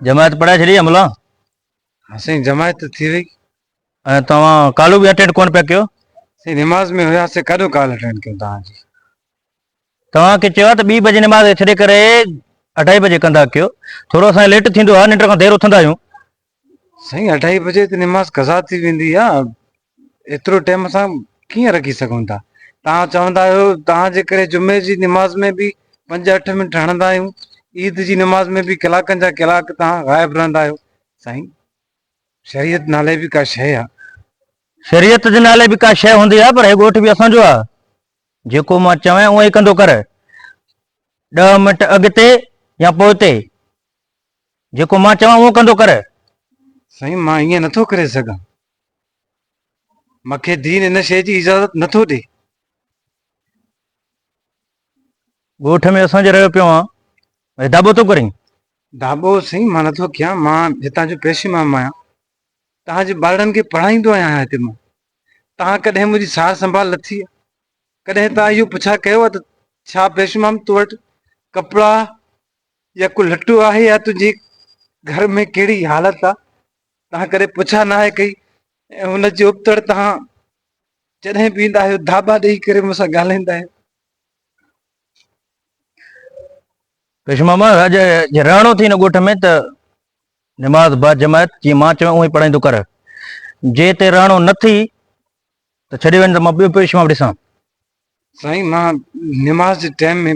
جماعت پڙهائي ڇڏي يا ملا؟ ها سائين جماعت ته ٿي وئي. ۽ توهان ڪالو به اٽينڊ ڪونه پيا ڪيو؟ سائين نماز ۾ هياسي ڪڏو ڪال اٽينڊ ڪيون توهان جي. توهان کي چيو آهي ته ٻي بجي نماز ڇڏي ڪري اڍائي بجي ڪندا ڪيو. ٿورو اسان کي ليٽ ٿيندو آهي ننڊ کان دير اٿندا آهيون. سائين اڍائي بجي ته نماز قضا ٿي ويندي آهي ايترو ٽيم اسان ڪيئن رکي سگهون ٿا. توهان چوندا آهيو توهان جي ڪري جمعي جي نماز ۾ به پنج اٺ منٽ هڻندا آهيون عيد جي نماز ۾ به ڪلاڪن جا ڪلاڪ توهان غائب رهندا آهيو سائين شريعت نالي به ڪا شيء آ. شريعت جي نالي به ڪا شيء هوندي آ پر هي ڳوٺ به اسان جو آ. جيڪو مان چوين اونئين ئي ڪندو ڪر. ڏهه منٽ اڳتي يا پوئتي جيڪو مان چوان اهو ڪندو ڪر. سائين مان ائين نٿو ڪري سگهان. مونکي دين ان شيء جي اجازت نٿو ڏي. ڳوٺ ۾ اسان جي رهيو پيو آن وري داٻو ٿو ڪرين. داٻو سائين مان نٿو ڪيان مان هتان جو پيش امام آهيان. توهان جي ٻارڙن کي پڙهائيندو آهيان هتي مان. توهان ڪڏهن منهنجي سار سنڀال لٿي آهي؟ ڪڏهن توهان اهو پڇا ڪيو آهي ته ڇا پيش امام تو وٽ ڪپڙا يا ڪو لٽو آهي يا تنهنجي گهر ۾ ڪهڙي حالت آهي؟ توهان ڪڏهن پڇا ناهي ڪئي ۽ ان جي ابتڙ توهان جڏهن به ايندا آهيو ڌاٻا ڏيئي ڪري مون سان ڳالهائيندا آهيو. پيش ماما اڄ جي رهڻو ٿي هن ڳوٺ ۾ ته نماز با جماعت جيئن مان چوان اونئين پڙهائيندو ڪر جي هتي رهڻو نه ٿي ته ڇڏي وڃ ته مان ٻيو پيش امام ڏسان. سائين مان نماز جي ٽائيم ۾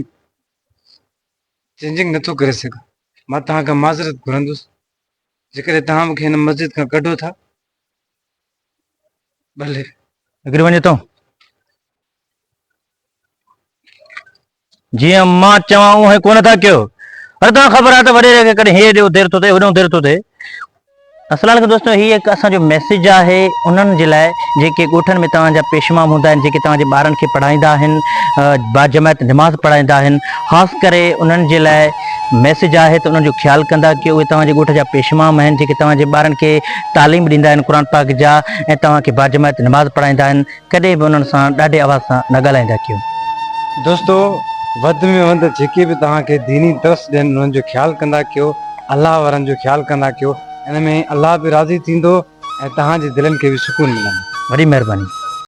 چينجنگ نٿو ڪري سگهان مان توهان کان معذرت گهرندس جيڪڏهن توهان مون کي هن مسجد کان ڪڍو ٿا ڀلي. نڪري وڃ هتان. جيئن مان چوان اونهي ڪونه ٿا ڪيو. اڙي توهان خبر آهي ته وڏيري کي ڪڏهن هيڏي دير ٿو ٿئي هوڏانهن دير ٿو ٿئي. السلام عليڪم دوستو هي هڪ اسان جو ميسيج آهي انهن جي لاء جيڪي ڳوٺن ۾ توهان جا پيشمام هوندا آهن جيڪي توهان جي ٻارن کي پڙهائيندا آهن باجماعت نماز پڙهائيندا آهن خاص ڪري انهن جي لاء ميسيج آهي ته انهن جو خيال ڪندا ڪيو اهي توهان جي ڳوٺ جا پيشمام آهن جيڪي توهان جي ٻارن کي تعليم ڏيندا آهن قرآن پاڪ جا ۽ توهان کي باجماعت نماز پڙهائيندا آهن ڪڏهن به انهن سان ڏاڍي آواز سان نه ڳالهائيندا ڪيو. دوستو وڌ ۾ وڌ جيڪي به توهان کي ديني درس ڏين انهن جو خيال ڪندا ڪيو الله وارن جو خيال ڪندا ڪيو ان ۾ الله به راضي ٿيندو ۽ توهان جي دلن کي به سڪون ملندو. وڏي مهرباني.